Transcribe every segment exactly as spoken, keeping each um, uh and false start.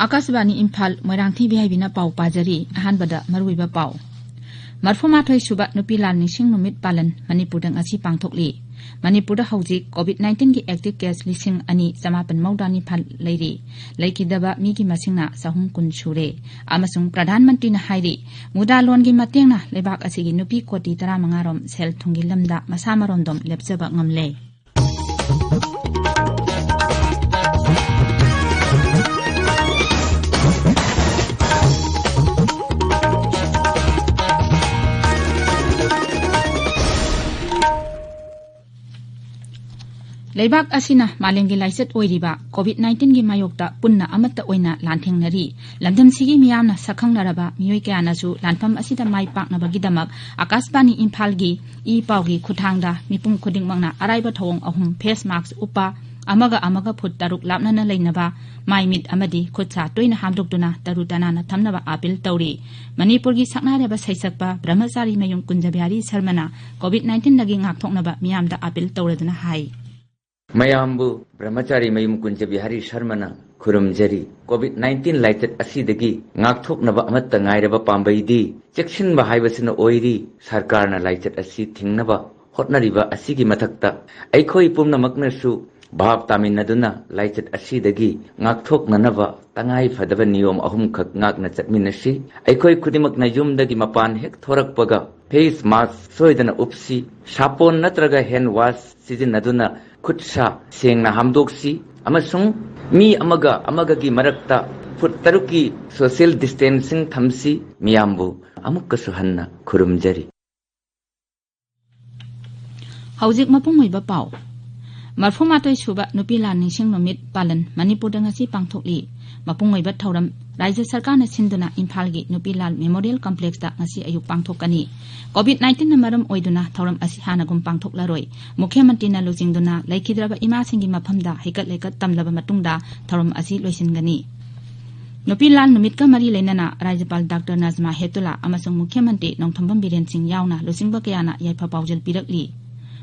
ꯑꯥꯀꯥꯁꯕꯥꯅꯤ Imphal, ꯃꯣꯏꯔꯥꯡꯊꯤ V ꯑꯥꯏ ꯕꯤꯅ ꯄꯥꯎ ꯄꯥꯖꯔꯤ꯫ ꯑꯍꯥꯟꯕꯗ ꯃꯔꯨꯑꯣꯏꯕ ꯄꯥꯎ꯫ ꯃꯔꯐꯨꯃꯥꯊꯣꯏ ꯁꯨꯕ ꯅꯨꯄꯤ ꯂꯥꯜ ꯅꯤꯡꯁꯤꯡ ꯅꯨꯃꯤꯠ ꯄꯥꯂꯟ ꯃꯅꯤꯄꯨꯔꯗ ꯉꯁꯤ ꯄꯥꯡꯊꯣꯛꯂꯤ꯫ ꯃꯅꯤꯄꯨꯔꯗ ꯍꯧꯖꯤꯛ ꯀꯣꯚꯤꯗ ꯅꯥꯏꯟꯇꯤꯟꯒꯤ ꯑꯦꯛꯇꯤꯚ ꯀꯦꯁ ꯂꯤꯁꯤꯡ ꯑꯅꯤ ꯆꯃꯥꯄꯟ ꯃꯧꯗ꯭ꯔꯥ ꯅꯤꯄꯥꯜ ꯂꯩꯔꯤ꯫ ꯂꯩꯈꯤꯗꯕ ꯃꯤꯒꯤ ꯃꯁꯤꯡꯅ ꯆꯍꯨꯝ ꯀꯨꯟ ꯁꯨꯔꯦ꯫ ꯑꯃꯁꯨꯡ ꯄ꯭ꯔꯙꯥꯟ ꯃꯟꯇ꯭ꯔꯤꯅ ꯍꯥꯏꯔꯤ, ꯃꯨꯗ꯭ꯔꯥ ꯂꯣꯟꯒꯤ ꯃꯇꯦꯡꯅ ꯂꯩꯕꯥꯛ ꯑꯁꯤꯒꯤ ꯅꯨꯄꯤ ꯀꯣꯇꯤ ꯇꯔꯥꯃꯉꯥ ꯔꯣꯝ ꯁꯦꯜ ꯊꯨꯝꯒꯤ ꯂꯝꯗ ꯃꯁꯥ ꯃꯔꯣꯝꯗꯣꯝ ꯂꯦꯞꯆꯕ ꯉꯝꯂꯦ꯫ ꯂꯩꯕꯥꯛ ꯑꯁꯤꯅ ꯃꯥꯂꯦꯝꯒꯤ ꯂꯥꯏꯆꯠ ꯑꯣꯏꯔꯤꯕ ꯀꯣꯚꯤꯗ ꯅꯥꯏꯟꯇꯤꯟꯒꯤ ꯃꯥꯌꯣꯛꯇ ꯄꯨꯟꯅ ꯑꯃꯠꯇ ꯑꯣꯏꯅ ꯂꯥꯟꯊꯦꯡꯅꯔꯤ꯫ ꯂꯝꯗꯝꯁꯤꯒꯤ ꯃꯤꯌꯥꯝꯅ ꯁꯛꯈꯪꯅꯔꯕ ꯃꯤꯑꯣꯏ ꯀꯌꯥꯅꯁꯨ ꯂꯥꯟꯐꯝ ꯑꯁꯤꯗ ꯃꯥꯏ ꯄꯥꯛꯅꯕꯒꯤꯗꯃꯛ ꯑꯥꯀꯥꯁꯕꯥꯅꯤ ꯏꯝꯐꯥꯜꯒꯤ ꯏ ꯄꯥꯎꯒꯤ ꯈꯨꯠꯊꯥꯡꯗ ꯃꯤꯄꯨꯝ ꯈꯨꯗꯤꯡꯃꯛꯅ ꯑꯔꯥꯏꯕ ꯊꯧꯑꯣꯡ ꯑꯍꯨꯝ: ꯐꯦꯁ ꯃꯥꯛꯁ ꯎꯞꯄ, ꯑꯃꯒ ꯑꯃꯒ ꯐꯨꯠ ꯇꯔꯨꯛ ꯂꯥꯞꯅꯅ ꯂꯩꯅꯕ, ꯃꯥꯏ ꯃꯤꯠ ꯑꯃꯗꯤ ꯈꯨꯠ ꯁꯥ ꯇꯣꯏꯅ ꯍꯥꯝꯗꯣꯛꯇꯨꯅ ꯇꯔꯨ ꯇꯅꯥꯟꯅ ꯊꯝꯅꯕ ꯑꯥꯄꯤꯜ ꯇꯧꯔꯤ꯫ ꯃꯅꯤꯄꯨꯔꯒꯤ ꯁꯛꯅꯥꯏꯔꯕ ꯁꯩꯁꯛꯄ ꯕ꯭ꯔꯍꯃꯆꯥꯔꯤ ꯃꯌꯨꯝ ꯀꯨꯟꯖ ꯕꯤꯍꯥꯔꯤ ꯁꯔꯃꯅ ꯀꯣꯚꯤꯗ ꯅꯥꯏꯟꯇꯤꯟꯗꯒꯤ ꯉꯥꯛꯊꯣꯛꯅꯕ ꯃꯤꯌꯥꯝꯗ ꯑꯥꯄꯤꯜ ꯇꯧꯔꯗꯨꯅ ꯍꯥꯏ꯫ ꯃꯌꯥꯝꯕꯨ ꯕ꯭ꯔꯍꯃꯆꯥꯔꯤ ꯃꯌꯨꯝ ꯀꯨꯟꯖ ꯕꯤꯍꯥꯔꯤ ꯁꯔꯃꯅ ꯈꯨꯔꯨꯝꯖꯔꯤ꯫ ꯀꯣꯚꯤꯗ ꯅꯥꯏꯟꯇꯤꯟ ꯂꯥꯏꯆꯠ ꯑꯁꯤꯗꯒꯤ ꯉꯥꯛꯊꯣꯛꯅꯕ ꯑꯃꯠꯇ ꯉꯥꯏꯔꯕ ꯄꯥꯝꯕꯩꯗꯤ ꯆꯦꯛꯁꯤꯟꯕ ꯍꯥꯏꯕꯁꯤꯅ ꯑꯣꯏꯔꯤ꯫ ꯁꯔꯀꯥꯔꯅ ꯂꯥꯏꯆꯠ ꯑꯁꯤ ꯊꯤꯡꯅꯕ ꯍꯣꯠꯅꯔꯤꯕ ꯑꯁꯤꯒꯤ ꯃꯊꯛꯇ ꯑꯩꯈꯣꯏ ꯄꯨꯝꯅꯃꯛꯅꯁꯨ ꯚꯥꯞ ꯇꯥꯃꯤꯟꯅꯗꯨꯅ ꯂꯥꯏꯆꯠ ꯑꯁꯤꯗꯒꯤ ꯉꯥꯛꯊꯣꯛꯅꯅꯕ ꯇꯉꯥꯏ ꯐꯗꯕ ꯅꯤꯌꯣꯝ ꯑꯍꯨꯝꯈꯛ ꯉꯥꯛꯅ ꯆꯠꯃꯤꯟꯅꯁꯤ꯫ ꯑꯩꯈꯣꯏ ꯈꯨꯗꯤꯡꯃꯛꯅ ꯌꯨꯝꯗꯒꯤ ꯃꯄꯥꯟ ꯍꯦꯛ ꯊꯣꯔꯛꯄꯒ ꯐꯦꯁ ꯃꯥꯁꯛ ꯁꯣꯏꯗꯅ ꯎꯞꯁꯤ꯫ ꯁꯥꯄꯣꯟ ꯅꯠꯇ꯭ꯔꯒ ꯍꯦꯟ ꯋꯥꯁ ꯁꯤꯖꯤꯟꯅꯗꯨꯅ ꯈꯨꯠ ꯁꯥ ꯁꯦꯡꯅ ꯍꯥꯝꯗꯣꯛꯁꯤ ꯑꯃꯁꯨꯡ ꯃꯤ ꯑꯃꯒ ꯑꯃꯒꯒꯤ ꯃꯔꯛꯇ ꯐꯨꯠ ꯇꯔꯨꯛꯀꯤ ꯁꯣꯁꯤꯌꯦꯜ ꯗꯤꯁꯇꯦꯟꯁꯤꯡ ꯊꯝꯁꯤ꯫ ꯃꯤꯌꯥꯝꯕꯨ ꯑꯃꯨꯛꯀꯁꯨ ꯍꯟꯅ ꯈꯨꯔꯨꯝꯖꯔꯤ꯫ ꯍꯧꯖꯤꯛ ꯃꯄꯨꯡ ꯑꯣꯏꯕ ꯄꯥꯎ꯫ ꯃꯔꯐꯨꯃꯥꯊꯣꯏ ꯁꯨꯕ ꯅꯨꯄꯤ ꯂꯥꯟ ꯅꯤꯡꯁꯤꯡ ꯅꯨꯃꯤꯠ ꯄꯥꯂꯟ ꯃꯅꯤꯄꯨꯔꯗ ꯉꯁꯤ ꯄꯥꯡꯊꯣꯛꯂꯤ꯫ ꯃꯄꯨꯡ ꯑꯣꯏꯕ ꯊꯧꯔꯝ ꯔꯥꯖ꯭ꯌ ꯁꯔꯀꯥꯔꯅ ꯁꯤꯟꯗꯨꯅ ꯏꯝꯐꯥꯜꯒꯤ ꯅꯨꯄꯤ ꯂꯥꯜ ꯃꯦꯃꯣꯔꯤꯌꯦꯜ ꯀꯝꯄ꯭ꯂꯦꯛꯁꯇ ꯉꯁꯤ ꯑꯌꯨꯛ ꯄꯥꯡꯊꯣꯛꯀꯅꯤ꯫ ꯀꯣꯚꯤꯗ ꯅꯥꯏꯟꯇꯤꯟꯅ ꯃꯔꯝ ꯑꯣꯏꯗꯨꯅ ꯊꯧꯔꯝ ꯑꯁꯤ ꯍꯥꯟꯅꯒꯨꯝ ꯄꯥꯡꯊꯣꯛꯂꯔꯣꯏ꯫ ꯃꯨꯈ꯭ꯌ ꯃꯟꯇ꯭ꯔꯤꯅ ꯂꯨꯆꯤꯡꯗꯨꯅ ꯂꯩꯈꯤꯗ꯭ꯔꯕ ꯏꯃꯥꯁꯤꯡꯒꯤ ꯃꯐꯝꯗ ꯍꯩꯀꯠ ꯂꯩꯀꯠ ꯇꯝꯂꯕ ꯃꯇꯨꯡꯗ ꯊꯧꯔꯝ ꯑꯁꯤ ꯂꯣꯏꯁꯤꯟꯒꯅꯤ꯫ ꯅꯨꯄꯤ ꯂꯥꯜ ꯅꯨꯃꯤꯠꯀ ꯃꯔꯤ ꯂꯩꯅꯅ ꯔꯥꯖ꯭ꯌꯄꯥꯜ ꯗꯥꯛꯇꯔ ꯅꯖꯃꯥ ꯍꯦꯞꯇꯨꯂꯥ ꯑꯃꯁꯨꯡ ꯃꯨꯈ꯭ꯌ ꯃꯟꯇ꯭ꯔꯤ ꯅꯣꯡꯊꯣꯝꯕꯝ ꯕꯤꯔꯦꯟ ꯁꯤꯡ ꯌꯥꯎꯅ ꯂꯨꯆꯤꯡꯕ ꯀꯌꯥꯅ ꯌꯥꯏꯐ ꯄꯥꯎꯖꯦꯜ ꯄꯤꯔꯛꯂꯤ꯫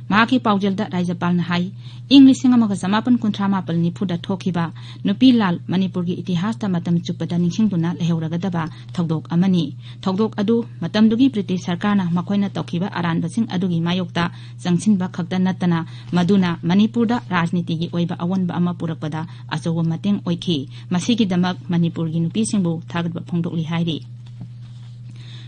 ꯃꯍꯥꯛꯀꯤ ꯄꯥꯎꯖꯦꯜꯗ ꯔꯥꯖ꯭ꯌꯄꯥꯜꯅ ꯍꯥꯏ, ꯏꯪ ꯂꯤꯁꯤꯡ ꯑꯃꯒ ꯆꯃꯥꯄꯟ ꯀꯨꯟꯊ꯭ꯔꯥ ꯃꯥꯄꯜ ꯅꯤꯐꯨꯗ ꯊꯣꯛꯈꯤꯕ ꯅꯨꯄꯤ ꯂꯥꯜ ꯃꯅꯤꯄꯨꯔꯒꯤ ꯏꯇꯤꯍꯥꯁꯇ ꯃꯇꯝ ꯆꯨꯞꯄꯗ ꯅꯤꯡꯁꯤꯡꯗꯨꯅ ꯂꯩꯍꯧꯔꯒꯗꯕ ꯊꯧꯗꯣꯛ ꯑꯃꯅꯤ꯫ ꯊꯧꯗꯣꯛ ꯑꯗꯨ ꯃꯇꯝꯗꯨꯒꯤ ꯕ꯭ꯔꯤꯇꯤꯁ ꯁꯔꯀꯥꯔꯅ ꯃꯈꯣꯏꯅ ꯇꯧꯈꯤꯕ ꯑꯔꯥꯟꯕꯁꯤꯡ ꯑꯗꯨꯒꯤ ꯃꯥꯌꯣꯛꯇ ꯆꯪꯁꯤꯟꯕ ꯈꯛꯇ ꯅꯠꯇꯅ, ꯃꯗꯨꯅ ꯃꯅꯤꯄꯨꯔꯗ ꯔꯥꯖꯅꯤꯇꯤꯒꯤ ꯑꯣꯏꯕ ꯑꯑꯣꯟꯕ ꯑꯃ ꯄꯨꯔꯛꯄꯗ ꯑꯆꯧꯕ ꯃꯇꯦꯡ ꯑꯣꯏꯈꯤ꯫ ꯃꯁꯤꯒꯤꯗꯃꯛ ꯃꯅꯤꯄꯨꯔꯒꯤ ꯅꯨꯄꯤꯁꯤꯡꯕꯨ ꯊꯥꯒꯠꯄ ꯐꯣꯡꯗꯣꯛꯂꯤ ꯍꯥꯏꯔꯤ꯫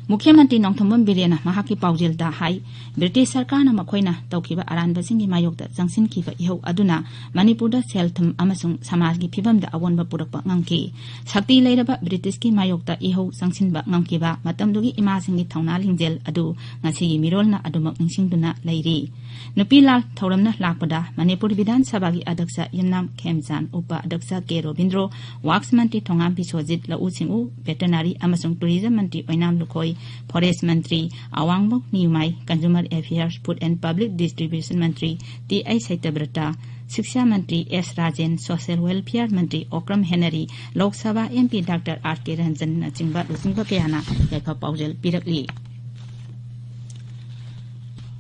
ꯃꯨꯈ꯭ꯌ ꯃꯟꯇ꯭ꯔꯤ ꯅꯣꯡꯊꯣꯝꯕꯝ ꯕꯤꯔꯦꯟꯅ ꯃꯍꯥꯛꯀꯤ ꯄꯥꯎꯖꯦꯜꯗ ꯍꯥꯏ, ꯕ꯭ꯔꯤꯇꯤꯁ ꯁꯔꯀꯥꯔꯅ ꯃꯈꯣꯏꯅ ꯇꯧꯈꯤꯕ ꯑꯔꯥꯟꯕꯁꯤꯡꯒꯤ ꯃꯥꯌꯣꯛꯇ ꯆꯪꯁꯤꯟꯈꯤꯕ ꯏꯍꯧ ꯑꯗꯨꯅ ꯃꯅꯤꯄꯨꯔꯗ ꯁꯦꯜ ꯊꯨꯝ ꯑꯃꯁꯨꯡ ꯁꯃꯥꯖꯒꯤ ꯐꯤꯕꯝꯗ ꯑꯑꯣꯟꯕ ꯄꯨꯔꯛꯄ ꯉꯝꯈꯤ꯫ ꯁꯛꯇꯤ ꯂꯩꯔꯕ ꯕ꯭ꯔꯤꯇꯤꯁꯀꯤ ꯃꯥꯌꯣꯛꯇ ꯏꯍꯧ ꯆꯪꯁꯤꯟꯕ ꯉꯝꯈꯤꯕ ꯃꯇꯝꯗꯨꯒꯤ ꯏꯃꯥꯁꯤꯡꯒꯤ ꯊꯧꯅꯥ ꯂꯤꯡꯖꯦꯜ ꯑꯗꯨ ꯉꯁꯤꯒꯤ ꯃꯤꯔꯣꯜꯅ ꯑꯗꯨꯃꯛ ꯅꯤꯡꯁꯤꯡꯗꯨꯅ ꯂꯩꯔꯤ꯫ ꯅꯨꯄꯤ ꯂꯥꯜ ꯊꯧꯔꯝꯅ ꯂꯥꯛꯄꯗ ꯃꯅꯤꯄꯨꯔ ꯕꯤꯙꯥꯟ ꯁꯚꯥꯒꯤ ꯑꯗ꯭ꯌꯛꯁ ꯌꯨꯝꯅꯥꯝ ꯈꯦꯝꯆꯥꯟ, ꯎꯄ ꯑꯗ꯭ꯌꯛꯁ ꯀꯦ ꯔꯣꯕꯤꯟꯗ꯭ꯔꯣ, ꯋꯥꯛꯁ ꯃꯟꯇ꯭ꯔꯤ ꯊꯣꯉꯥꯝ ꯕꯤꯁ꯭ꯋꯖꯤꯠ, ꯂꯧꯎ ꯁꯤꯡꯎ, ꯚꯦꯇꯔꯅꯔꯤ ꯑꯃꯁꯨꯡ ꯇꯨꯔꯤꯖꯝ ꯃꯟꯇ꯭ꯔꯤ ꯑꯣꯏꯅꯥꯝ ꯂꯨꯈꯣꯏ, ꯐꯣꯔꯦꯁ ꯃꯟꯇ꯭ꯔꯤ Awangbow Newmai, consumer affairs, food and public distribution ꯃꯟꯇ꯭ꯔꯤ ꯇꯤ ꯑꯩꯆ ꯁꯇ꯭ꯌꯕ꯭ꯔꯇ, ꯁꯤꯛꯁꯥ ꯃꯟꯇ꯭ꯔꯤ ꯑꯦꯁ ꯔꯥꯖꯦꯟ, ꯁꯣꯁꯤꯌꯦꯜ ꯋꯦꯜꯐꯤꯌꯔ ꯃꯟꯇ꯭ꯔꯤ Okram Henry, Lok Sabha M P doctor R K ꯔꯟꯖꯟꯅꯆꯤꯡꯕ ꯂꯨꯆꯤꯡꯕ ꯀꯌꯥꯅ ꯌꯥꯏꯐ ꯄꯥꯎꯖꯦꯜ ꯄꯤꯔꯛꯂꯤ꯫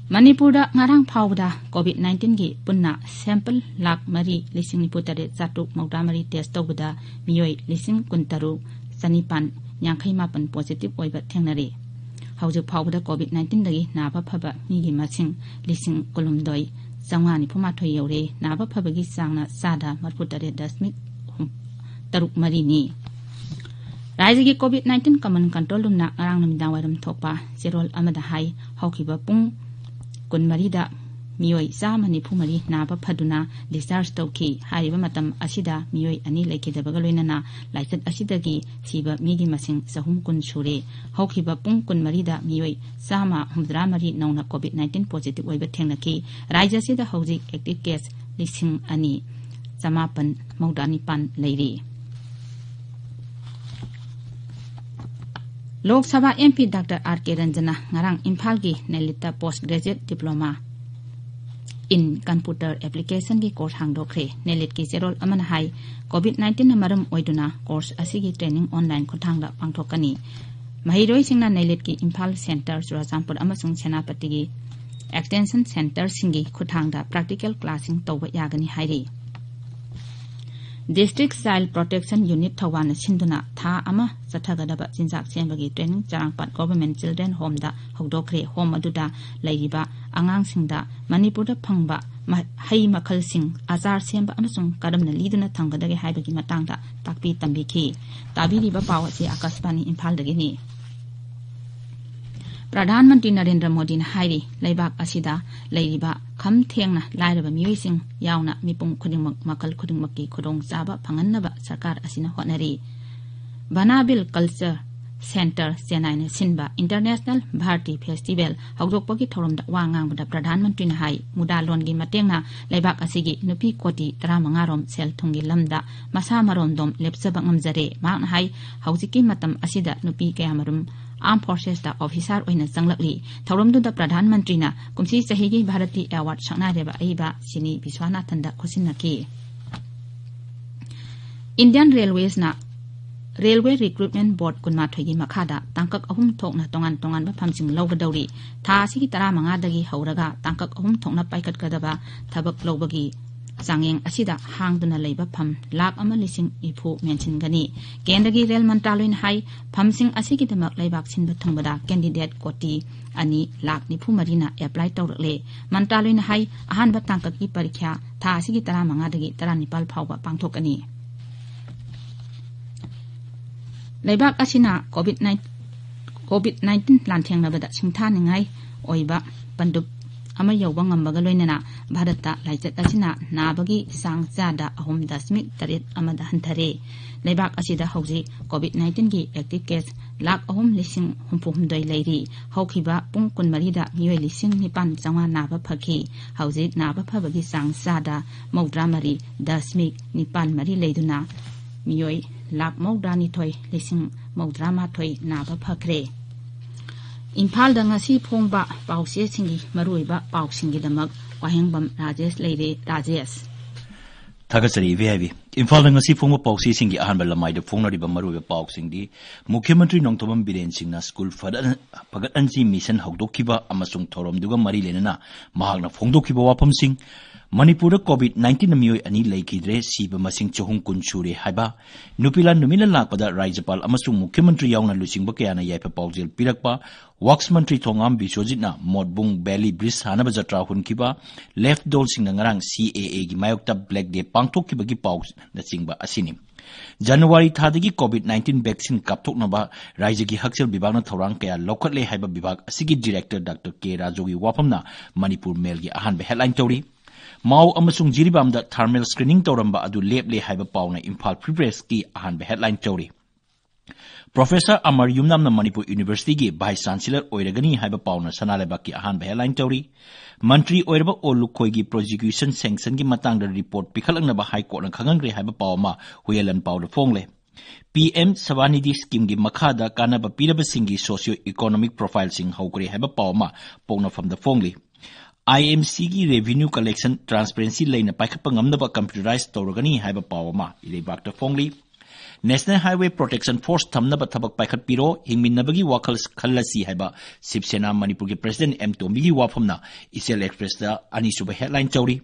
ꯃꯅꯤꯄꯨꯔꯗ ꯉꯔꯥꯡ ꯐꯥꯎꯕꯗ ꯀꯣꯚꯤꯗ ꯅꯥꯏꯟꯇꯤꯟꯒꯤ ꯄꯨꯟꯅ ꯁꯦꯝꯄꯜ ꯂꯥꯈ ꯃꯔꯤ ꯂꯤꯁꯤꯡ ꯅꯤꯐꯨ ꯇꯔꯦꯠ ꯆꯥꯇ꯭ꯔꯨꯛ ꯃꯧꯗ꯭ꯔꯥ ꯃꯔꯤ ꯇꯦꯁ ꯇꯧꯕꯗ ꯃꯤꯑꯣꯏ ꯂꯤꯁꯤꯡ ꯀꯨꯟꯇꯔꯨꯛ ꯆꯅꯤꯄꯥꯟ ꯌꯥꯡꯈꯩ ꯃꯥꯄꯟ ꯄꯣꯖꯤꯇꯤꯚ ꯑꯣꯏꯕ ꯊꯦꯡꯅꯔꯦ꯫ ꯍꯧꯖꯤꯛ ꯐꯥꯎꯕꯗ ꯀꯣꯚꯤꯗ ꯅꯥꯏꯟꯇꯤꯟꯗꯒꯤ ꯅꯥꯕ ꯐꯕ ꯃꯤꯒꯤ ꯃꯁꯤꯡ ꯂꯤꯁꯤꯡ ꯀꯨꯟꯍꯨꯝꯗꯣꯏ ꯆꯥꯝꯃꯉꯥ ꯅꯤꯐꯨ ꯃꯥꯊꯣꯏ ꯌꯧꯔꯦ꯫ ꯅꯥꯕ ꯐꯕꯒꯤ ꯆꯥꯡꯅ ꯆꯥꯗ ꯃꯔꯤꯐꯨ ꯇꯔꯦꯠ ꯗꯁꯃꯤꯛ ꯇꯔꯨꯛ ꯃꯔꯤꯅꯤ꯫ ꯔꯥꯖ꯭ꯌꯒꯤ ꯀꯣꯚꯤꯗ ꯅꯥꯏꯟꯇꯤꯟ ꯀꯃꯟ ꯀꯟꯇ꯭ꯔꯣꯜ ꯔꯨꯝꯅ ꯉꯔꯥꯡ ꯅꯨꯃꯤꯗꯥꯡ ꯋꯥꯏꯔꯝ ꯊꯣꯛꯄ ꯆꯦꯔꯣꯜ ꯑꯃꯗ ꯍꯥꯏ, ꯍꯧꯈꯤꯕ ꯄꯨꯡ ꯀꯨꯟꯃꯔꯤꯗ ꯃꯤꯑꯣꯏ ꯆꯥꯝꯃ ꯅꯤꯐꯨ ꯃꯔꯤ ꯅꯥꯕ ꯐꯗꯨꯅ ꯗꯤꯁꯆꯥꯔꯖ ꯇꯧꯈꯤ꯫ ꯍꯥꯏꯔꯤꯕ ꯃꯇꯝ ꯑꯁꯤꯗ ꯃꯤꯑꯣꯏ ꯑꯅꯤ ꯂꯩꯈꯤꯗꯕꯒ ꯂꯣꯏꯅꯅ ꯂꯥꯏꯆꯠ ꯑꯁꯤꯗꯒꯤ ꯁꯤꯕ ꯃꯤꯒꯤ ꯃꯁꯤꯡ ꯆꯍꯨꯝ ꯀꯨꯟ ꯁꯨꯔꯦ꯫ ꯍꯧꯈꯤꯕ ꯄꯨꯡ ꯀꯨꯟꯃꯔꯤꯗ ꯃꯤꯑꯣꯏ ꯆꯥꯝꯃ ꯍꯨꯝꯐꯨꯇꯔꯥ ꯃꯔꯤ ꯅꯧꯅ ꯀꯣꯚꯤꯗ ꯅꯥꯏꯟꯇꯤꯟ ꯄꯣꯖꯤꯇꯤꯚ ꯑꯣꯏꯕ ꯊꯦꯡꯅꯈꯤ꯫ ꯔꯥꯖ꯭ꯌ ꯑꯁꯤꯗ ꯍꯧꯖꯤꯛ ꯑꯦꯛꯇꯤꯚ ꯀꯦꯁ ꯂꯤꯁꯤꯡ ꯑꯅꯤ ꯆꯃꯥꯄꯟ ꯃꯧꯗ꯭ꯔꯥ ꯅꯤꯄꯥꯟ ꯂꯩꯔꯤ꯫ ꯂꯣꯛ Sabha M P doctor R ꯀꯦ ꯔꯟꯖꯟꯅ ꯉꯔꯥꯡ ꯏꯝꯐꯥꯜꯒꯤ ꯅꯦꯂꯤꯠꯇ ꯄꯣꯁ ꯒ꯭ꯔꯦꯖꯨꯑꯦꯠ ꯗꯤꯄ꯭ꯂꯣꯃꯥ ꯏꯟ ꯀꯝꯄ꯭ꯌꯨꯇꯔ ꯑꯦꯄ꯭ꯂꯤꯀꯦꯁꯟꯒꯤ ꯀꯣꯔꯁ ꯍꯥꯡꯗꯣꯛꯈ꯭ꯔꯦ꯫ ꯅꯦꯂꯤꯠꯀꯤ ꯆꯦꯔꯣꯜ ꯑꯃꯅ ꯍꯥꯏ, ꯀꯣꯚꯤꯗ ꯅꯥꯏꯟꯇꯤꯟꯅ ꯃꯔꯝ ꯑꯣꯏꯗꯨꯅ ꯀꯣꯔꯁ ꯑꯁꯤꯒꯤ ꯇ꯭ꯔꯦꯅꯤꯡ ꯑꯣꯟꯂꯥꯏꯟ ꯈꯨꯠꯊꯥꯡꯗ ꯄꯥꯡꯊꯣꯛꯀꯅꯤ꯫ ꯃꯍꯩꯔꯣꯏꯁꯤꯡꯅ ꯅꯦꯂꯤꯠꯀꯤ ꯏꯝꯐꯥꯜ ꯁꯦꯟꯇꯔ, ꯆꯨꯔꯥꯆꯥꯟꯄꯨꯔ ꯑꯃꯁꯨꯡ ꯁꯦꯅꯥꯄꯇꯤꯒꯤ extension centreꯁꯤꯡꯒꯤ ꯈꯨꯠꯊꯥꯡꯗ practical classꯁꯤꯡ ꯇꯧꯕ ꯌꯥꯒꯅꯤ ꯍꯥꯏꯔꯤ꯫ District Child Protection Unit ꯊꯧꯕꯥꯜꯅ ꯁꯤꯟꯗꯨꯅ ꯊꯥ ꯑꯃ ꯆꯠꯊꯒꯗꯕ ꯆꯤꯟꯖꯥꯛ ꯁꯦꯝꯕꯒꯤ training ꯆꯔꯥꯡꯄꯥꯠ Government Children Homeꯗ ꯍꯧꯗꯣꯛꯈ꯭ꯔꯦ꯫ Home ꯑꯗꯨꯗ ꯂꯩꯔꯤꯕ ꯑꯉꯥꯡꯁꯤꯡꯗ ꯃꯅꯤꯄꯨꯔꯗ ꯐꯪꯕ ꯃ-, ꯍꯩ ꯃꯈꯜꯁꯤꯡ, ꯑꯆꯥꯔ ꯁꯦꯝꯕ ꯑꯃꯁꯨꯡ ꯀꯔꯝꯅ ꯂꯤꯗꯨꯅ ꯊꯝꯒꯗꯒꯦ ꯍꯥꯏꯕꯒꯤ ꯃꯇꯥꯡꯗ ꯇꯥꯛꯄꯤ ꯇꯝꯕꯤꯈꯤ꯫ ꯇꯥꯕꯤꯔꯤꯕ ꯄꯥꯎ ꯑꯁꯤ ꯑꯥꯀꯥꯁꯕꯥꯅꯤ ꯏꯝꯐꯥꯜꯗꯒꯤꯅꯤ꯫ ꯄ꯭ꯔꯙꯥꯟ ꯃꯟꯇ꯭ꯔꯤ ꯅꯔꯦꯟꯗ꯭ꯔ ꯃꯣꯗꯤꯅ ꯍꯥꯏꯔꯤ, ꯂꯩꯕꯥꯛ ꯑꯁꯤꯗ ꯂꯩꯔꯤꯕ ꯈꯝ ꯊꯦꯡꯅ ꯂꯥꯏꯔꯕ ꯃꯤꯑꯣꯏꯁꯤꯡ ꯌꯥꯎꯅ ꯃꯤꯄꯨꯝ ꯈꯨꯗꯤꯡꯃꯛ ꯃꯈꯜ ꯈꯨꯗꯤꯡꯃꯛꯀꯤ ꯈꯨꯗꯣꯡꯆꯥꯕ ꯐꯪꯍꯟꯅꯕ ꯁꯔꯀꯥꯔ ꯑꯁꯤꯅ ꯍꯣꯠꯅꯔꯤ꯫ ꯕꯅꯥꯕꯤꯜ Culture Centre ꯆꯦꯟꯅꯥꯏꯅ ꯁꯤꯟꯕ International Bharati Festival ꯍꯧꯗꯣꯛꯄꯒꯤ ꯊꯧꯔꯝꯗ ꯋꯥ ꯉꯥꯡꯕꯗ ꯄ꯭ꯔꯙꯥꯟ ꯃꯟꯇ꯭ꯔꯤꯅ ꯍꯥꯏ, ꯃꯨꯗ꯭ꯔꯥ ꯂꯣꯟꯒꯤ ꯃꯇꯦꯡꯅ ꯂꯩꯕꯥꯛ ꯑꯁꯤꯒꯤ ꯅꯨꯄꯤ ꯀꯣꯇꯤ ꯇꯔꯥꯃꯉꯥ ꯔꯣꯝ ꯁꯦꯜ ꯊꯨꯝꯒꯤ ꯂꯝꯗ ꯃꯁꯥ ꯃꯔꯣꯝꯗꯣꯝ ꯂꯦꯞꯆꯕ ꯉꯝꯖꯔꯦ꯫ ꯃꯍꯥꯛꯅ ꯍꯥꯏ, ꯍꯧꯖꯤꯛꯀꯤ ꯃꯇꯝ ꯑꯁꯤꯗ ꯅꯨꯄꯤ ꯀꯌꯥꯃꯔꯨꯝ Armed Forcesꯇ officer ꯑꯣꯏꯅ ꯆꯪꯂꯛꯂꯤ꯫ ꯊꯧꯔꯝꯗꯨꯗ ꯄ꯭ꯔꯙꯥꯟ ꯃꯟꯇ꯭ꯔꯤꯅ ꯀꯨꯝꯁꯤ ꯆꯍꯤꯒꯤ Bharati Award ꯁꯛꯅꯥꯏꯔꯕ ꯑꯏꯕ ꯁꯤꯅꯤ ꯕꯤꯁ꯭ꯋꯥꯅꯥꯊꯟꯗ ꯈꯨꯠꯁꯤꯟꯅꯈꯤ꯫ Indian Railwaysꯅ Railway Recruitment Board ꯀꯨꯟꯃꯥꯊꯣꯏꯒꯤ ꯃꯈꯥꯗ ꯇꯥꯡꯀꯛ ꯑꯍꯨꯝ ꯊꯣꯛꯅ ꯇꯣꯉꯥꯟ ꯇꯣꯉꯥꯟꯕ ꯐꯝꯁꯤꯡ ꯂꯧꯒꯗꯧꯔꯤ꯫ ꯊꯥ ꯑꯁꯤꯒꯤ ꯇꯔꯥꯃꯉꯥꯗꯒꯤ ꯍꯧꯔꯒ ꯇꯥꯡꯀꯛ ꯑꯍꯨꯝ ꯊꯣꯛꯅ ꯄꯥꯏꯈꯠꯀꯗꯕ ꯊꯕꯛ ꯂꯧꯕꯒꯤ ꯆꯥꯡꯌꯦꯡ ꯑꯁꯤꯗ ꯍꯥꯡꯗꯨꯅ ꯂꯩꯕ ꯐꯝ ꯂꯥꯈ ꯑꯃ ꯂꯤꯁꯤꯡ ꯅꯤꯐꯨ ꯃꯦꯟꯁꯤꯟꯒꯅꯤ꯫ ꯀꯦꯟꯗ꯭ꯔꯒꯤ ꯔꯦꯜ ꯃꯟꯇ꯭ꯔꯥꯂꯣꯏꯅ ꯍꯥꯏ, ꯐꯝꯁꯤꯡ ꯑꯁꯤꯒꯤꯗꯃꯛ ꯂꯩꯕꯥꯛ ꯁꯤꯟꯕ ꯊꯨꯡꯕꯗ candidate ꯀꯣꯇꯤ ꯑꯅꯤ ꯂꯥꯈ ꯅꯤꯐꯨ ꯃꯔꯤꯅ apply ꯇꯧꯔꯛꯂꯦ꯫ ꯃꯟꯇ꯭ꯔꯥꯂꯣꯏꯅ ꯍꯥꯏ, ꯑꯍꯥꯟꯕ ꯇꯥꯡꯀꯛꯀꯤ ꯄꯔꯤꯈ꯭ꯌꯥ ꯊꯥ ꯑꯁꯤꯒꯤ ꯇꯔꯥꯃꯉꯥꯗꯒꯤ ꯇꯔꯥꯅꯤꯄꯥꯜ ꯐꯥꯎꯕ ꯄꯥꯡꯊꯣꯛꯀꯅꯤ꯫ ꯂꯩꯕꯥꯛ ꯑꯁꯤꯅ COVID-19, COVID-19 ꯂꯥꯟꯊꯦꯡꯅꯕꯗ ꯁꯤꯡꯊꯥꯅꯤꯡꯉꯥꯏ ꯑꯣꯏꯕ ꯄꯟꯗꯨꯞ ꯑꯃ ꯌꯧꯕ ꯉꯝꯕꯒ ꯂꯣꯏꯅꯅ ꯚꯥꯔꯠꯇ ꯂꯥꯏꯆꯠ ꯑꯁꯤꯅ ꯅꯥꯕꯒꯤ ꯆꯥꯡ ꯆꯥꯗ ꯑꯍꯨꯝ ꯗꯁꯃꯤꯛ ꯇꯔꯦꯠ ꯑꯃꯗ ꯍꯟꯊꯔꯦ꯫ ꯂꯩꯕꯥꯛ ꯑꯁꯤꯗ ꯍꯧꯖꯤꯛ COVID-19ꯒꯤ active case ꯂꯥꯈ ꯑꯍꯨꯝ ꯂꯤꯁꯤꯡ ꯍꯨꯝꯐꯨ ꯍꯨꯝꯗꯣꯏ ꯂꯩꯔꯤ꯫ ꯍꯧꯈꯤꯕ ꯄꯨꯡ ꯀꯨꯟꯃꯔꯤꯗ ꯃꯤꯑꯣꯏ ꯂꯤꯁꯤꯡ ꯅꯤꯄꯥꯟ ꯆꯥꯝꯃꯉꯥ ꯅꯥꯕ ꯐꯈꯤ꯫ ꯍꯧꯖꯤꯛ ꯅꯥꯕ ꯐꯕꯒꯤ ꯆꯥꯡ ꯆꯥꯗ ꯃꯧꯗ꯭ꯔꯥ ꯃꯔꯤ ꯗꯁꯃꯤꯛ ꯅꯤꯄꯥꯜ ꯃꯔꯤ ꯂꯩꯗꯨꯅ ꯃꯤꯑꯣꯏ ꯂꯥꯈ ꯃꯧꯗ꯭ꯔꯥꯅꯤꯊꯣꯏ ꯂꯤꯁꯤꯡ ꯃꯧꯗ꯭ꯔꯥ ꯃꯥꯊꯣꯏ ꯅꯥꯕ ꯐꯈ꯭ꯔꯦ꯫ ꯏꯝꯐꯥꯜꯗ ꯉꯁꯤ ꯐꯣꯡꯕ ꯄꯥꯎꯆꯦꯁꯤꯡꯒꯤ ꯃꯔꯨꯑꯣꯏꯕ ꯄꯥꯎꯁꯤꯡꯒꯤꯗꯃꯛ ꯋꯥꯍꯦꯡꯕꯝ ꯔꯥꯖꯦꯁ ꯂꯩꯔꯦ꯫ ꯔꯥꯖꯦꯁ꯫ ꯊꯥꯒꯠꯆꯔꯤ ꯏꯕꯦ ꯍꯥꯏꯕꯤ꯫ ꯏꯝꯐꯥꯜꯗ ꯉꯁꯤ ꯐꯣꯡꯕ ꯄꯥꯎꯆꯦꯁꯤꯡꯒꯤ ꯑꯍꯥꯟꯕ ꯂꯃꯥꯏꯗ ꯐꯣꯡꯅꯔꯤꯕ ꯃꯔꯨꯑꯣꯏꯕ ꯄꯥꯎꯁꯤꯡꯗꯤ, ꯃꯨꯈ꯭ꯌ ꯃꯟꯇ꯭ꯔꯤ ꯅꯣꯡꯊꯣꯝꯕꯝ ꯕꯤꯔꯦꯟ ꯁꯤꯡꯅ ꯁ꯭ꯀꯨꯜ ꯐꯒꯠꯍꯟ-, ꯐꯒꯠꯍꯟꯁꯤ ꯃꯤꯁꯟ ꯍꯧꯗꯣꯛꯈꯤꯕ ꯑꯃꯁꯨꯡ ꯊꯧꯔꯝꯗꯨꯒ ꯃꯔꯤ ꯂꯩꯅꯅ ꯃꯍꯥꯛꯅ ꯐꯣꯡꯗꯣꯛꯈꯤꯕ ꯋꯥꯐꯝꯁꯤꯡ, ꯃꯅꯤꯄꯨꯔꯗ COVID nineteen ꯃꯤꯑꯣꯏ ꯑꯅꯤ ꯂꯩꯈꯤꯗ꯭ꯔꯦ, ꯁꯤꯕ ꯃꯁꯤꯡ ꯆꯍꯨꯝ ꯀꯨꯟ ꯁꯨꯔꯦ ꯍꯥꯏꯕ, ꯅꯨꯄꯤꯂꯥꯟ ꯅꯨꯃꯤꯠꯅ ꯂꯥꯛꯄꯗ ꯔꯥꯖ꯭ꯌꯄꯥꯜ ꯑꯃꯁꯨꯡ ꯃꯨꯈ꯭ꯌ ꯃꯟꯇ꯭ꯔꯤ ꯌꯥꯎꯅ ꯂꯨꯆꯤꯡꯕ ꯀꯌꯥꯅ ꯌꯥꯏꯐ ꯄꯥꯎꯖꯦꯜ ꯄꯤꯔꯛꯄ, ꯋꯥꯛꯁ ꯃꯟꯇ꯭ꯔꯤ ꯊꯣꯉꯥꯝ ꯕꯤꯁ꯭ꯋꯖꯤꯠꯅ ꯃꯣꯠꯕꯨꯡ ꯚꯦꯂꯤ ꯕ꯭ꯔꯤꯖ ꯁꯥꯅꯕ ꯖꯇ꯭ꯔꯥ ꯍꯨꯟꯈꯤꯕ, ꯂꯦꯐ ꯗꯣꯜꯁꯤꯡꯅ ꯉꯔꯥꯡ CAAꯒꯤ ꯃꯥꯌꯣꯛꯇ ꯕ꯭ꯂꯦꯛ ꯗꯦ ꯄꯥꯡꯊꯣꯛꯈꯤꯕꯒꯤ ꯄꯥꯎꯅꯆꯤꯡꯕ ꯑꯁꯤꯅꯤ꯫ ꯖꯅꯋꯥꯔꯤ ꯊꯥꯗꯒꯤ COVID nineteen vaccine ꯀꯥꯞꯊꯣꯛꯅꯕ ꯔꯥꯖ꯭ꯌꯒꯤ ꯍꯛꯁꯦꯜ ꯕꯤꯚꯥꯒꯅ ꯊꯧꯔꯥꯡ ꯀꯌꯥ ꯂꯧꯈꯠꯂꯦ ꯍꯥꯏꯕ ꯕꯤꯚꯥꯒ ꯑꯁꯤꯒꯤ ꯗꯤꯔꯦꯛꯇꯔ ꯗꯥꯛꯇꯔ ꯀꯦ ꯔꯥꯖꯨꯒꯤ ꯋꯥꯐꯝꯅ ꯃꯅꯤꯄꯨꯔ ꯃꯦꯜꯒꯤ ꯑꯍꯥꯟꯕ headline ꯇꯧꯔꯤ꯫ ꯃꯥꯎ ꯑꯃꯁꯨꯡ ꯖꯤꯔꯤꯕꯥꯝꯗ thermal screening ꯇꯧꯔꯝꯕ ꯑꯗꯨ ꯂꯦꯞꯂꯦ ꯍꯥꯏꯕ ꯄꯥꯎꯅ ꯏꯝꯐꯥꯜ ꯐ꯭ꯔꯤ ꯄ꯭ꯔꯦꯁꯀꯤ ꯑꯍꯥꯟꯕ headline ꯇꯧꯔꯤ꯫ ꯄ꯭ꯔꯣꯐꯦꯁꯔ ꯑꯃꯔ ꯌꯨꯝꯅꯥꯝꯅ ꯃꯅꯤꯄꯨꯔ ꯌꯨꯅꯤꯚꯔꯁꯤꯇꯤꯒꯤ ꯚꯥꯏꯁ ꯆꯥꯟꯁꯦꯂꯔ ꯑꯣꯏꯔꯒꯅꯤ ꯍꯥꯏꯕ ꯄꯥꯎꯅ ꯁꯅꯥ ꯂꯩꯕꯥꯛꯀꯤ ꯑꯍꯥꯟꯕ headline ꯇꯧꯔꯤ꯫ ꯃꯟꯇ꯭ꯔꯤ ꯑꯣꯏꯔꯕ ꯑꯣ ꯂꯨꯈꯣꯏꯒꯤ prosecution sanctionꯒꯤ ꯃꯇꯥꯡꯗ ꯔꯤꯄꯣꯔꯠ ꯄꯤꯈꯠꯂꯛꯅꯕ ꯍꯥꯏ ꯀꯣꯔꯠꯅ ꯈꯪꯍꯟꯈ꯭ꯔꯦ ꯍꯥꯏꯕ ꯄꯥꯎ ꯑꯃ ꯍꯨꯌꯦꯂꯟ ꯄꯥꯎꯗ ꯐꯣꯡꯂꯦ꯫ PM ꯁ꯭ꯕꯥꯅꯤꯙꯤ schemeꯒꯤ ꯃꯈꯥꯗ ꯀꯥꯟꯅꯕ ꯄꯤꯔꯕꯁꯤꯡꯒꯤ socio economic profileꯁꯤꯡ ꯍꯧꯈ꯭ꯔꯦ ꯍꯥꯏꯕ ꯄꯥꯎ ꯑꯃ ꯄꯣꯛꯅꯐꯝꯗ ꯐꯣꯡꯂꯤ꯫ IMCꯒꯤ revenue collection transparency ꯂꯩꯅ ꯄꯥꯏꯈꯠꯄ ꯉꯝꯅꯕ computerize ꯇꯧꯔꯒꯅꯤ ꯍꯥꯏꯕ ꯄꯥꯎ ꯑꯃ ꯏꯔꯩꯕꯥꯛꯇ ꯐꯣꯡꯂꯤ꯫ National Highway Protection Force ꯊꯝꯅꯕ ꯊꯕꯛ ꯄꯥꯏꯈꯠꯄꯤꯔꯣ, ꯍꯤꯡꯃꯤꯟꯅꯕꯒꯤ ꯋꯥꯈꯜ ꯈꯜꯂꯁꯤ ꯍꯥꯏꯕ ꯁꯤꯕ ꯁꯦꯅꯥ ꯃꯅꯤꯄꯨꯔꯒꯤ president ꯑꯦꯝ ꯇꯣꯝꯕꯤꯒꯤ ꯋꯥꯐꯝꯅ ꯏꯆꯦꯜ Expressꯇ ꯑꯅꯤꯁꯨꯕ headline ꯇꯧꯔꯤ꯫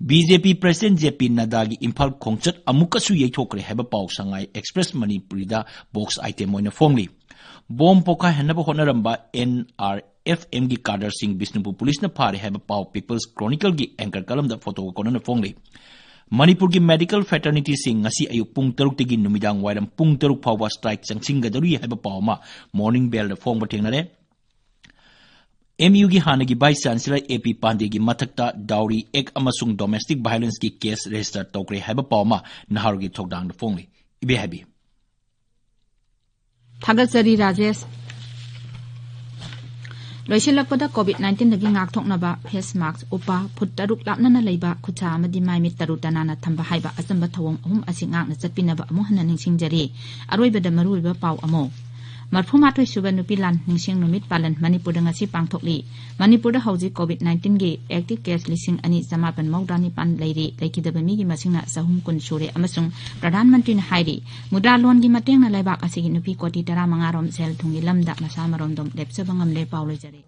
BJP president JP ꯅꯗꯥꯒꯤ ꯏꯝꯐꯥꯜ ꯈꯣꯡꯆꯠ ꯑꯃꯨꯛꯀꯁꯨ ꯌꯩꯊꯣꯛꯈ꯭ꯔꯦ ꯍꯥꯏꯕ ꯄꯥꯎ ꯁꯉꯥꯏ Express ꯃꯅꯤꯄꯨꯔꯤꯗ box item ꯑꯣꯏꯅ ꯐꯣꯡꯂꯤ꯫ ꯕꯣꯝ ꯄꯣꯈꯥꯏꯍꯟꯅꯕ ꯍꯣꯠꯅꯔꯝꯕ NRFMꯒꯤ cadreꯁꯤꯡ ꯕꯤꯁꯅꯨꯄꯨꯔ ꯄꯨꯂꯤꯁꯅ ꯐꯥꯔꯦ ꯍꯥꯏꯕ ꯄꯥꯎ People's Chronicleꯒꯤ anchor columnꯗ photoꯒ ꯀꯣꯟꯅꯅ ꯐꯣꯡꯂꯤ꯫ ꯃꯅꯤꯄꯨꯔꯒꯤ medical fraternityꯁꯤꯡ ꯉꯁꯤ ꯑꯌꯨꯛ ꯄꯨꯡ ꯇꯔꯨꯛꯇꯒꯤ ꯅꯨꯃꯤꯗꯥꯡ ꯋꯥꯏꯔꯝ ꯄꯨꯡ ꯇꯔꯨꯛ ꯐꯥꯎꯕ strike ꯆꯪꯁꯤꯟꯒꯗꯧꯔꯤ ꯍꯥꯏꯕ ꯄꯥꯎ ꯑꯃ Morning Bellꯗ ꯐꯣꯡꯕ ꯊꯦꯡꯅꯔꯦ꯫ MUꯒꯤ ꯍꯥꯟꯅꯒꯤ vice chancellor AP ꯄꯥꯟꯗꯦꯒꯤ ꯃꯊꯛꯇ dowry act ꯑꯃꯁꯨꯡ domestic violenceꯀꯤ case register ꯇꯧꯈ꯭ꯔꯦ ꯍꯥꯏꯕ ꯄꯥꯎ ꯑꯃ ꯅꯍꯥꯔꯣꯜꯒꯤ ꯊꯧꯗꯥꯡꯗ ꯐꯣꯡꯂꯤ꯫ ꯏꯕꯦꯍꯥꯏꯕꯤ꯫ ꯊꯥꯒꯠꯆꯔꯤ ꯔꯥꯖꯦꯁ꯫ ꯂꯣꯏꯁꯤꯜꯂꯛꯄꯗ COVID nineteenꯗꯒꯤ ꯉꯥꯛꯊꯣꯛꯅꯕ face mask ꯎꯞꯄ, ꯐꯨꯠ ꯇꯔꯨꯛ ꯂꯥꯞꯅꯅ ꯂꯩꯕ, ꯈꯨꯠꯁꯥ ꯑꯃꯗꯤ ꯃꯥꯏ ꯃꯤꯠ ꯇꯔꯨ ꯇꯅꯥꯟꯅ ꯊꯝꯕ ꯍꯥꯏꯕ ꯑꯆꯝꯕ ꯊꯧꯑꯣꯡ ꯑꯍꯨꯝ ꯑꯁꯤ ꯉꯥꯛꯅ ꯆꯠꯄꯤꯅꯕ ꯑꯃꯨꯛ ꯍꯟꯅ ꯅꯤꯡꯁꯤꯡꯖꯔꯤ꯫ ꯑꯔꯣꯏꯕꯗ ꯃꯔꯨꯑꯣꯏꯕ ꯄꯥꯎ ꯑꯃ꯫ ꯃꯔꯐꯨꯃꯥꯊꯣꯏ ꯁꯨꯕ ꯅꯨꯄꯤ ꯂꯥꯟ ꯅꯤꯡꯁꯤꯡ ꯅꯨꯃꯤꯠ ꯄꯥꯂꯟ ꯃꯅꯤꯄꯨꯔꯗ ꯉꯁꯤ ꯄꯥꯡꯊꯣꯛꯂꯤ꯫ ꯃꯅꯤꯄꯨꯔꯗ ꯍꯧꯖꯤꯛ ꯀꯣꯚꯤꯗ ꯅꯥꯏꯟꯇꯤꯟꯒꯤ ꯑꯦꯛꯇꯤꯚ ꯀꯦꯁ ꯂꯤꯁꯤꯡ ꯑꯅꯤ ꯆꯃꯥꯄꯟ ꯃꯧꯗ꯭ꯔꯥ ꯅꯤꯄꯥꯟ ꯂꯩꯔꯤ꯫ ꯂꯩꯈꯤꯗꯕ ꯃꯤꯒꯤ ꯃꯁꯤꯡꯅ ꯆꯍꯨꯝ ꯀꯨꯟ ꯁꯨꯔꯦ ꯑꯃꯁꯨꯡ ꯄ꯭ꯔꯙꯥꯟ ꯃꯟꯇ꯭ꯔꯤꯅ ꯍꯥꯏꯔꯤ, ꯃꯨꯗ꯭ꯔꯥ ꯂꯣꯟꯒꯤ ꯃꯇꯦꯡꯅ ꯂꯩꯕꯥꯛ ꯑꯁꯤꯒꯤ ꯅꯨꯄꯤ ꯀꯣꯇꯤ ꯇꯔꯥꯃꯉꯥ ꯔꯣꯝ ꯁꯦꯜ ꯊꯨꯝꯒꯤ ꯂꯝꯗ ꯃꯁꯥ ꯃꯔꯣꯝꯗꯣꯝ ꯂꯦꯞꯆꯕ ꯉꯝꯂꯦ꯫ ꯄꯥꯎ ꯂꯣꯏꯖꯔꯦ꯫